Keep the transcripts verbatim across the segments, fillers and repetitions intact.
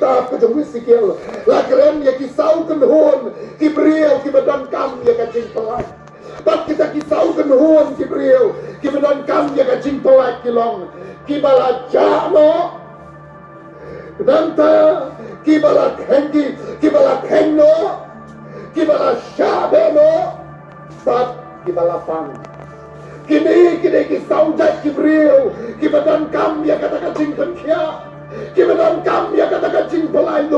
Kitab ka jong u Esekiel la kren ïa ki saw kynhun ki briew kiba donkam ïa ka jingpyllait. Bad kita ki saw kynhun ki briew kiba donkam ïa ka jingpyllait ki long kiba la jah noh. Nangta kiba la kheiñ ki, kiba la kheiñ noh, kiba la shah beh noh, bad kiba la pang. Kine, kine ki saw jait ki briew kiba donkam ïa kata ka jingpynkhiah, kiba donkam ïa kata ka jingpyllait,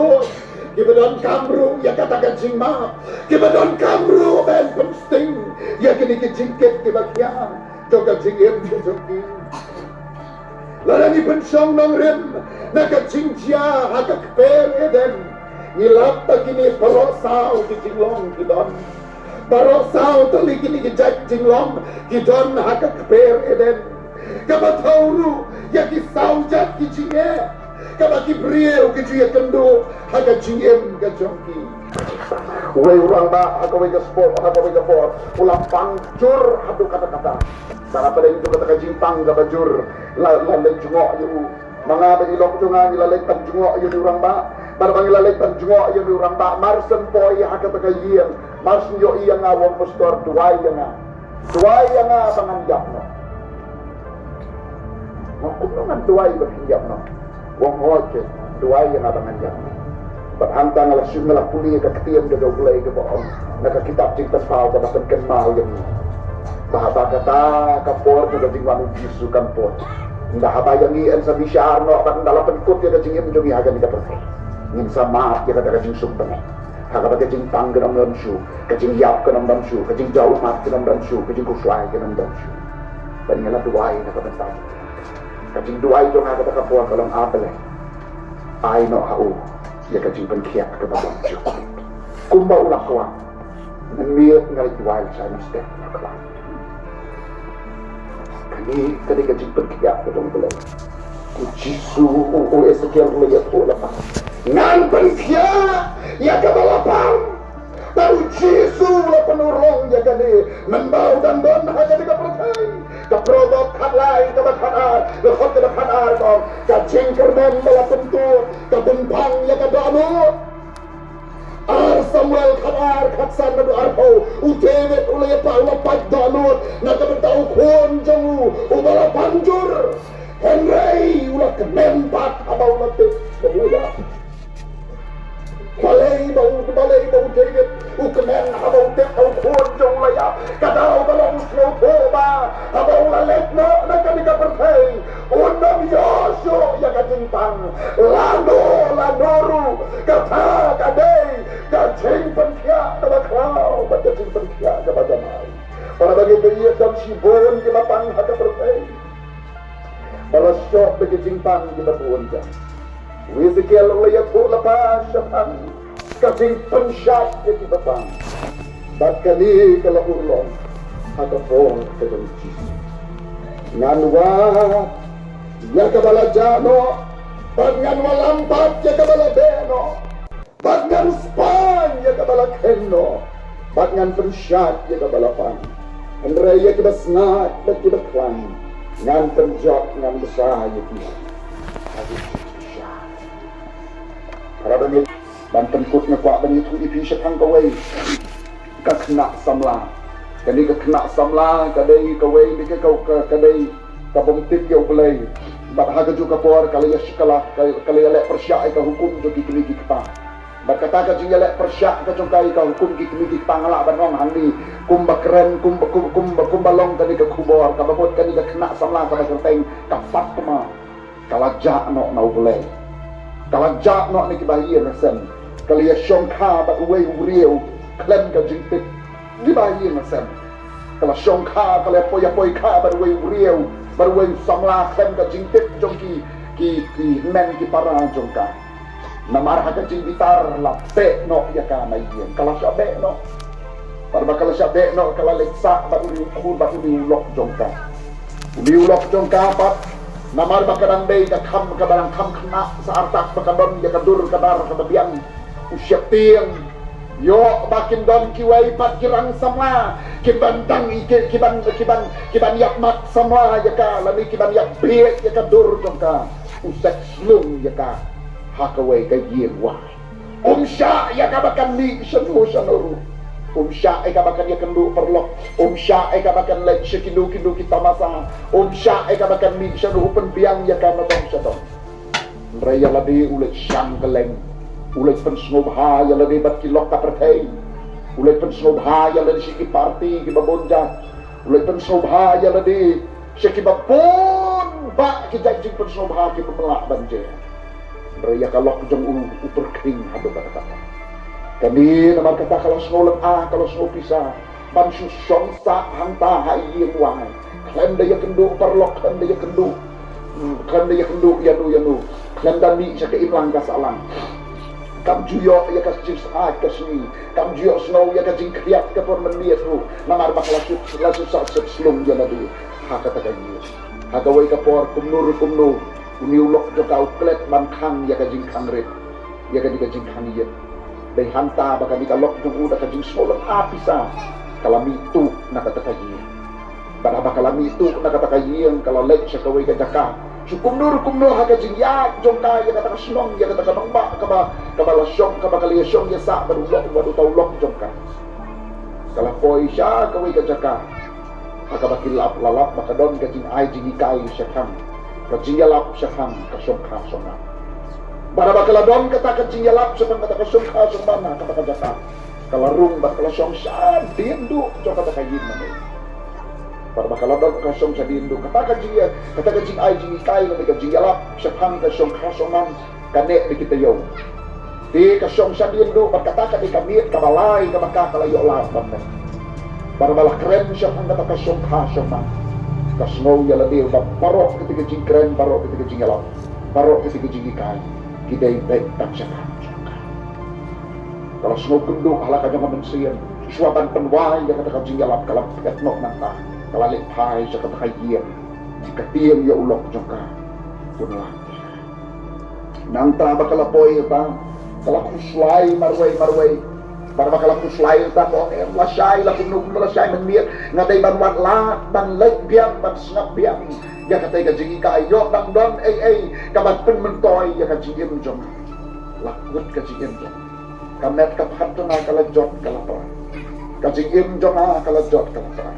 kiba donkam ruh ïa kata ka jingmap, kiba donkam ruh ban pynsting ïa kine ki jingkit kiba khiah jong ka jingim ka jong ki. Lada ngi pynshong nongrim na ka jingjia ha ka kper Eden, ngi lap ba kine baroh saw ki jinglong ki don. Baroh saw tylli kine ki jait jinglong ki don ha ka kper Eden. Kaba thew ruh ïa ki saw jait ki jingeh kaba ki briew ki ju ïakynduh ha ka jingim ka jong ki. Uwei u rangbah ha kawei ka spot, ha kawei ka por, u la pang jur haduh katta katta. Bad hapdeng jong kata ka jingpang kaba jur, la, la leit jngoh ïa u. Ma nga bad i lok jong nga ngi la leit ban jngoh ïa une u rangbah. Bad haba ngi la leit ban jngoh ïa une u rangbah, mar shen poi ha kata ka ïing, mar shen ïohi ïa nga, u ong, "Pastor, duwai ïa nga. Duwai ïa nga ba ngan ïap noh." Nga ong, "Kumno ngan duwai ba phin ïap noh?" U ong, "Hooid, duwai ïa nga ba ngan ïap noh." Bad hangta nga la shu, nga la pule ïa ka ktien ka jong U Blei kaba ong na ka kitab Jingpynpaw kaba pynkynmaw ïa ngi ba haba kata ka por jong ka jingwan U Jisu kan poi, ynda haba ïa ngi yn sa bishar noh bad ynda la pynkut ïa ka jingim jong ngi ha kane ka pyrthei, ngin sa mad ïa kata ka jingsuk bneng. Ha kaba ka jingpang kan ym don shuh, ka jingïap kan ym don shuh, ka jingjaw ummat kan ym don shuh, ka jingkhuslai kan ym don shuh. Bad ngi la duwai na ka bynta jong ka jingduwai jong nga kata ka por ka long, "A Blei, ai noh ha u ïa ka jingpynkhiah kaba bymjukut." Kumba u la kwah, mynmiet nga la duwai sha na step na kwah. Kane, kane ka jingpynkhiah ka jong U Blei. U Jisu, u, u Esekiel u la ïathuh lypa, "Ngan pynkhiah ïa kaba la pang." Bad U Jisu u la pynurlong ïa kane, mynba u dang don ha kane ka pyrthei. Ka Proverb khatlai, kaba khatar, ka khot kaba khatar ka ong, "Ka jingkyrmen ba la pyntur ka pynpang ïa ka dohnud." Ar Samuel khatar, khatsan haduh arphew, u David u la ïapait, u la pait dohnud na ka bynta u khun jong u uba la pang jur. Hynrei u la kmen pat haba u la tip ba u la ïap. Balei ba u, balei ba u David u kmen haba u tip ba u khun jong u la ïap? Ka daw ba long sngewthuh ba haba u la leit noh na kane ka pyrthei, un ym ïoh shuh ïa ka jingpang. Lano lano ruh kata ka dei ka jingpynkhiah kaba khraw bad ka jingpynkhiah kaba jam ai. Para bangeit, don shibun kiba pang ha ka pyrthei. Ba la shoh da ki jingpang kiba bun jait. U Esekiel u la ïathuh lypa shaphang ka jingpynshait ïa kiba pang. Bad kane ka la urlong ha ka por ka jong U Jisu. Ngan wad ïa kaba la jah noh, bad ngan wallam pat ïa kaba la beh noh. Bad ngan spah ïa kaba la kheiñ noh, bad ngan pynshait ïa kaba la pang. Hynrei ïa kiba sngaid bad kiba khlaiñ ngan pynjot, ngan bsa ïa ki. Para bangeit, ban pynkut nga kwah ban ïathuh ïa phi shaphang kawei ka khynnah samla. Kane ka khynnah samla ka dei kawei na ka, ka, ka, ka dei ka bym tip ïa U Blei. Bad ha kajuh ka por ka la ïa, ka la, ka, ka la ïaleh pyrshah ïa ka hukum jong ki kmie ki kpa. Bad kata ka jingïaleh pyrshah ka jong ka ïa ka hukum ki kmie ki kpa, nga lah ban ong hangne, kumba kren, kumba, kum, kumba, kumba long kane ka khubor, kaba mut kane ka khynnah samla kaba kyrteng ka Fatma, ka la jah noh na U Blei. Ka la jah noh na ki bahaïing hasem. Ka la ïashongkha bad uwei u briew khlem ka jingtip. Ki bahaïing hasem. Ka la shongkha, ka la poi, ïapoi kha bad uwei u briew, bad uwei u samla khlem ka jingtip jong ki, ki, ki hynmen ki para jong ka. Namar ha ka jingbitar la beh noh ïa ka na ïing. Ka la shah beh noh. Bad ba ka la shah beh noh, ka la leit sah bad une u khun, bad une u lok jong ka. Une u lok jong ka pat, namar ba ka dang dei ka kham, kaba dang kham khynnah, sa artat ba ka don ïa ka dur ka dar kaba biang, u sheptieng. Ïoh ba kin don kiwei pat ki rang samla kiban dang ïa ki, kiban, kiban, kiban ïap mat samla ïa ka, lane kiban ïap bieit ïa ka dur jong ka. U set slung ïa ka. ha kawei ka ïing wai. Um shah ïa kaba kan mih shano shano ruh. Um shah ïa kaba kan ïakynduh paralok. Um shah ïa kaba kan leit sha kino kino ki tamasa. Um shah ïa kaba kan mih shano, u pynbiang ïa ka nadong shadong. Hynrei ïa lade u leit shang kylleng. U leit pynsngewbha ïa lade bad ki lok ka pyrthei. U leit pynsngewbha ïa lade sha ki party kiba bun jait. U leit pynsngewbha ïa lade sha kiba bun bah ki jait jingpynsngewbha kiba pynlah ban jia. Hynrei ïa ka lok jong u, u pyrkhing haduh katta katta. Kane namar kata ka la sngew lynga, ka la sngew pisa ban shu shong sah hangta ha ïing wai. Khlem da ïakynduh paralok, khlem da ïakynduh, hmm, khlem da ïakynduh ïano ïano, khlem da mih sha ka imlang ka sahlang. Kam ju ïoh ïa ka jingsngewsih ka sngi, kam ju ïoh sngew ïa ka jingkhriat ka por mynmiet ruh, namar ba ka la shu, la shu sah sep slung ïa lade ha kata ka ïing. Ha kawei ka por kumno ruh kumno, une u lok jong ka u klet ban khang ïa ka jingkhang rit, ïa kane ka jingkhang ïit. Dei hangta ba kane ka lok jong u da ka jingsngewlynga pisa ka la mih tuh na kata ka ïing. Bad haba ka la mih tuh na kata ka ïing, ka la leit sha kawei ka jaka. Shu kumno ruh kumno ha ka jingïaid jong ka ïa kata ka shnong, ïa kata ka nongbah kaba, kaba la shong, kaba ka la ïashong ïasah bad u lok, bad uta u lok jong ka. Ka la poi sha kawei ka jaka ha kaba ki lap la lap ba ka don ka jingai jinghikai shaphang ka jingïalap shaphang ka shongkha shongman. Bad haba ka la don kata ka jingïalap shaphang kata ka shongkha shongman ha kata ka jaka, ka la rung bad ka la shong shadien duh jong kata ka ïing mane. Bad haba ka la don ka shong shadien duh, kata ka jingïa, kata ka jingai jinghikai lane ka jingïalap shaphang ka shongkha shongman ka neh da ki taïew. Te ka shong shadien duh bad kata ka dei ka miet kaba lai kaba ka, ka la ïoh lad ban mih. Bad haba la kren shaphang kata ka shongkha shongman, ka sngew ïa lade ba baroh kata ka jingkren, baroh kata ka jingïalap, baroh kata ka jinghikai ki dei beit tang shaphang jong ka. Ka la sngew kynduh ha la ka jong ka mynsiem, shuwa ban pynwai ïa kata ka jingïalap ka la phet noh nangta, ka la leit phai sha kata ka ïing, ka tieng ïa u lok jong ka. Bun la Nangta ba ka la poi ïa ta, ka la khuslai marwei marwei. Bad ba ka la khuslai ïa ta, ka ong, em, lashai la kumno kumno, lashai mynmiet nga dei ban wad lad ban leit biang, ban sngap biang ïa katei ka jinghikai, ïoh dang don ei ei kaba pynmyntoi ïa ka jingim jong nga. La kut ka jingim jong nga. Ka met ka phat jong nga ka la jot ka la pra. Ka jingim jong nga ka la jot ka la pra.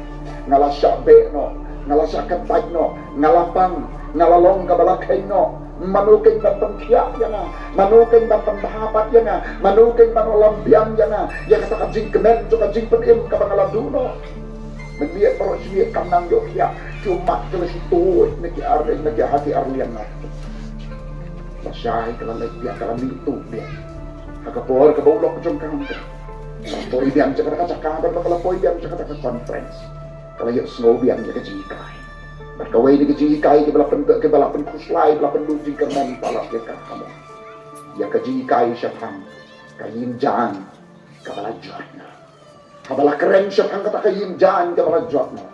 Nga la shah beh noh, nga la shah kyntait noh, nga la pang, nga la long kaba la kheiñ noh. Mano keiñ ban pynkhiah ïa nga? Mano keiñ ban pynbha pat ïa nga? Mano keiñ ban wallam biang ïa nga ïa kata ka jingkmen jong ka jingpynim kaba nga la duh noh? Mynmiet baroh shi miet kam nang ïoh khiah, ki ummat ki la shu tuid na ki ar, na ki ha ki ar liang na. Lashai ka la leit biang, ka la mih tuh biang. Ha ka por kaba u lok jong ka, ka la poi biang sha kata ka jaka, bad ba ka la poi biang sha kata ka conference, ka la ïohsngew biang ïa ka jinghikai. Bad kawei na ka jinghikai kaba la pyn, kaba la pynkhuslai, ba la pynduh jingkyrmen palat ïa ka, ka mut ïa ka jinghikai shaphang ka ïing jaiñ kaba la jot noh. Haba la kren shaphang kata ka ïing jaiñ kaba la jot noh,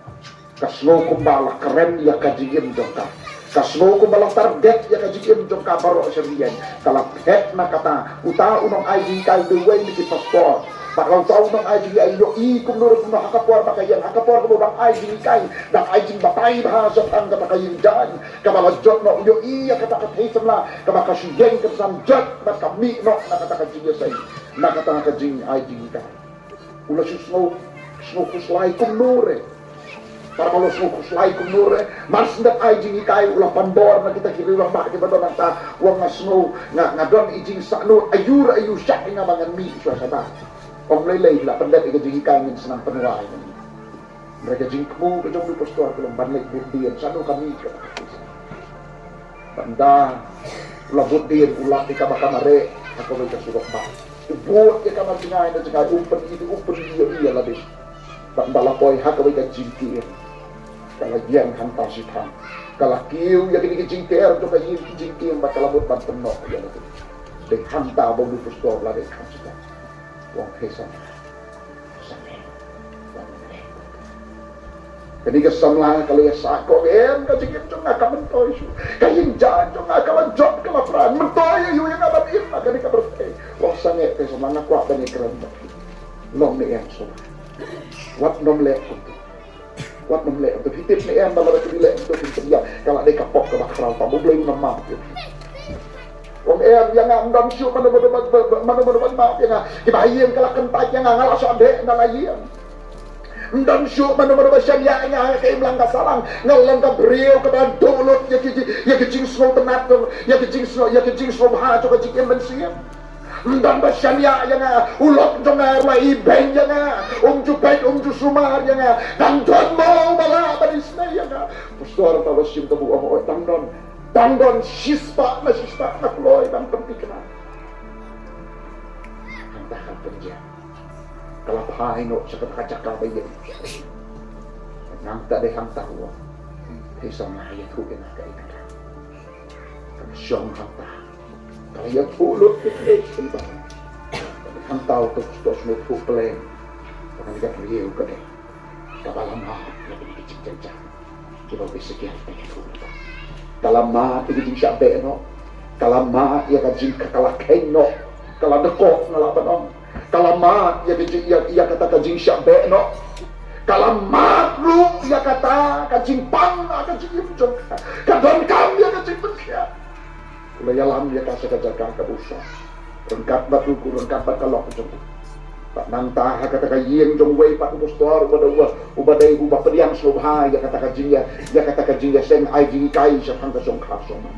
ka sngew kumba la kren ïa ka jingim jong ka. Ka sngew kumba la target ïa ka jingim jong ka baroh sha ïing. Ka la phet na kata, uta u nongai jinghikai u dei uwei na ki pastor. Bad la uta u nongai jinghikai u ïohi kumno kumno ha ka por ba ka ïeng, ha ka por kaba u dang ai jinghikai, dang ai jingbatai bha shaphang kata ka ïing jaiñ kaba la jot noh, u ïohi ïa kata ka thei samla kaba ka shu ïeng kynsan jot bad ka mih noh na kata ka jingïaseng, na kata ka jingai jinghikai. U la shu sngew, sngew khuslai kumno re. Para u la sngew khuslai kumno re. Mar shu dep ai jinghikai u la pynbor na kita ki rangbah kiba don nangta, u ong nga sngew, nga, nga don i jingsahnud, aiu re aiu shah ïa nga ba ngan mih shuwa shabar. Ong lei lei, la pyndep ïa ka jinghikai, ngin sa nang pynwai. Hynrei ka jingthmu ka jong u pastor ka long ban leit bud dien, shano ka mih ka. Bad ynda u la bud dien u lap ïa ka ba ka mareh ha kawei ka surok bah. U bud ïa ka na jngai na jngai, um pyn-i, um pyn-i ïa lade. Bad ynda la poi ha kawei ka jingkieng, ka la ïeng hangta shiphang. Ka la kiew ïa kine ki jingker jong ka ïing, ki jingkieng, bad ka la mut ban pynnoh ïa lade. Dei hangta ba u pastor u la dei kham shiphang. U ong, hei samla. Samla. Kane ka samla ka la ïa sah, ka ong, em, ka jingim jong nga ka myntoi shuh. Ka ïing jaiñ jong nga ka la jot ka la pra. Myntoi aïu ïa nga ban im ha kane ka pyrthei? U ong, sangeh te samla, nga kwah ban ïakren bad phi. Long ne em samla? Wat nym leh kumto. Wat nym leh kumto. Phi tip ne em ba lada phi leh kumto phin pynïap, ka la dei ka pop kaba khraw, ba U Blei un ym map ïa phi. U Em ïa nga, ym don shuh mano mano ba, ba, ba, mano mano ban map ïa nga. Kiba ha ïing ka la kyntait ïa nga, nga la shah deh na la ïing. Ym don shuh mano mano ba shaniah ïa nga ha ka imlang ka sahlang. Nga long ka briew kaba duh lut ïa ki, ïa ki jingsngewtynnat jong, ïa ki jingsngew, ïa ki jingsngewbha jong ka jingim mynsiem. Ym don ba shaniah ïa nga, u lok jong nga u la ibeiñ ïa nga, um ju peit, um ju sumar ïa nga. Dang don mo uba lah ban isynei ïa nga. Pastor, tang ba shim kabu ong, oi, dang don. Dang don shispah na shispah na kloi ban pynthikna. Hangta ka pynjah. Ka la phai noh sha kata ka jaka ba ïeit. Nangta dei hangta u ong, hei, sa nga ïathuh ïa nga kaei kata. Ka la shong hangta. Ka la ïathuh lut ïa ki, ïa ki ba. Hangta u tok tok sngewthuh pleng. Ka la ïathuh ïa u ka dei. Kaba la mad ïa kine ki jingjynjar kiba u Esekiel u ïathuh. Ka la mad ïa ka jingshah beh noh. Ka la mad ïa ka jing, ka la kheiñ noh. Ka la dkoh na Lebanon. Ka la mad ïa ka jing, ïa, ïa kata ka jingshah beh noh. Ka la mad ruh ïa kata ka jingpang ha ka jingim jong ka. Ka donkam ïa ka jingpynkhiah. U la ïalam ïa ka sha ka jaka kaba u shong. Ryngkat bad u, ryngkat bad ka lok jong u. Bad nangta ha kata ka ïing jong uwei pat u pastor uba dei, uba, uba dei uba pdiang sngewbha ïa kata ka jingïa, ïa kata ka jingïaseng ai jinghikai shaphang ka shongkha shongman.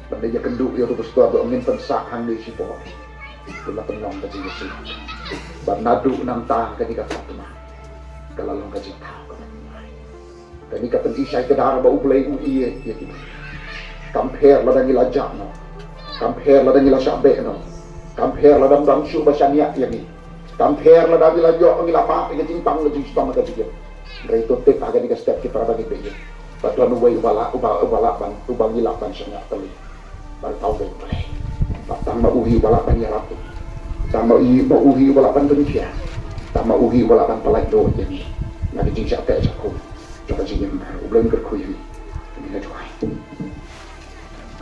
Bad leit ïakynduh ïa u pastor ba ngin pynsah hangne shipor. U la pynlong ka jingïaseng. Bad naduh nangta kane ka Fatima ka la long ka jingthaw kaba thymmai. Kane ka pyni shai kdar ba U Blei u ïeit ïa ki. Kam pher lada ngi la jah noh. Kam pher lada ngi la shah beh noh. Kam pher lada ym don shuh ba shaniah ïa ngi. Kam pher lada ngi la ïoh, ngi la mad ïa ka jingpang ka jingshitom ka jingim. Hynrei to tip ha kane ka step ki para bangeit baieit, ba don uwei uba lah, uba, uba lah ban, uba ngi lah ban shaniah tylli. Bad tang ma u hi, bad tang ma u hi uba lah ban ïarap. Tang ma u hi, ma u hi uba lah ban pynkhiah. Tang ma u hi uba lah ban pyllait doh ïa ngi na ka jingshah teh shah khum jong ka jingim. U Blei un kyrkhu ïa ngi. Ngi duwai.